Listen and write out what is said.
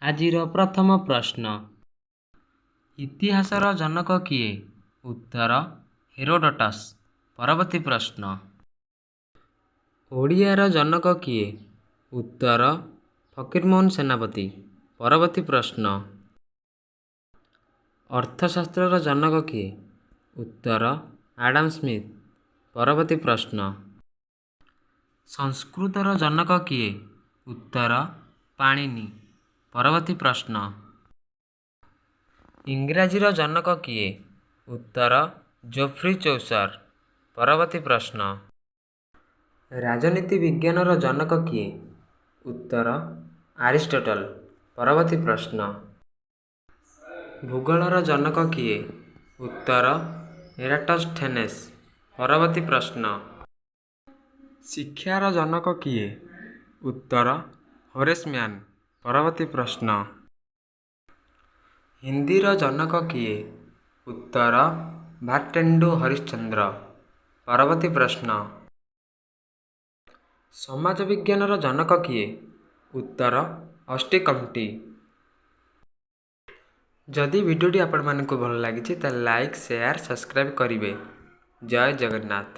ଆଜିର ପ୍ରଥମ ପ୍ରଶ୍ନ, ଇତିହାସର ଜନକ କିଏ? ଉତ୍ତର ହେରୋଡଟସ୍। ପରବର୍ତ୍ତୀ ପ୍ରଶ୍ନ, ଓଡ଼ିଆର ଜନକ କିଏ? ଉତ୍ତର ଫକୀରମୋହନ ସେନାପତି। ପରବର୍ତ୍ତୀ ପ୍ରଶ୍ନ, ଅର୍ଥଶାସ୍ତ୍ରର ଜନକ କିଏ? ଉତ୍ତର ଆଡାମ ସ୍ମିଥ। ପରବର୍ତ୍ତୀ ପ୍ରଶ୍ନ, ସଂସ୍କୃତର ଜନକ କିଏ? ଉତ୍ତର ପାଣିନି। ପରବର୍ତ୍ତୀ ପ୍ରଶ୍ନ, ଇଂରାଜୀର ଜନକ କିଏ? ଉତ୍ତର ଜୋଫ୍ରି ଚୌସର। ପରବର୍ତ୍ତୀ ପ୍ରଶ୍ନ, ରାଜନୀତି ବିଜ୍ଞାନର ଜନକ କିଏ? ଉତ୍ତର ଆରିଷ୍ଟଟଲ। ପରବର୍ତ୍ତୀ ପ୍ରଶ୍ନ, ଭୂଗୋଳର ଜନକ କିଏ? ଉତ୍ତର ଏରାଟୋସ୍ଥେନେସ୍। ପରବର୍ତ୍ତୀ ପ୍ରଶ୍ନ, ଶିକ୍ଷାର ଜନକ କିଏ? ଉତ୍ତର ହୋରେସ୍ ମ୍ୟାନ୍। ପରବର୍ତ୍ତୀ ପ୍ରଶ୍ନ, ହିନ୍ଦୀର ଜନକ କିଏ? ଉତ୍ତର ଭାରଟେଣ୍ଡୁ ହରିଶ୍ଚନ୍ଦ୍ର। ପରବର୍ତ୍ତୀ ପ୍ରଶ୍ନ, ସମାଜ ବିଜ୍ଞାନର ଜନକ କିଏ? ଉତ୍ତର ଅଷ୍ଟି କମ୍ଟି। ଯଦି ଭିଡ଼ିଓଟି ଆପଣମାନଙ୍କୁ ଭଲ ଲାଗିଛି, ତାହେଲେ ଲାଇକ୍, ସେୟାର, ସବସ୍କ୍ରାଇବ୍ କରିବେ। ଜୟ ଜଗନ୍ନାଥ।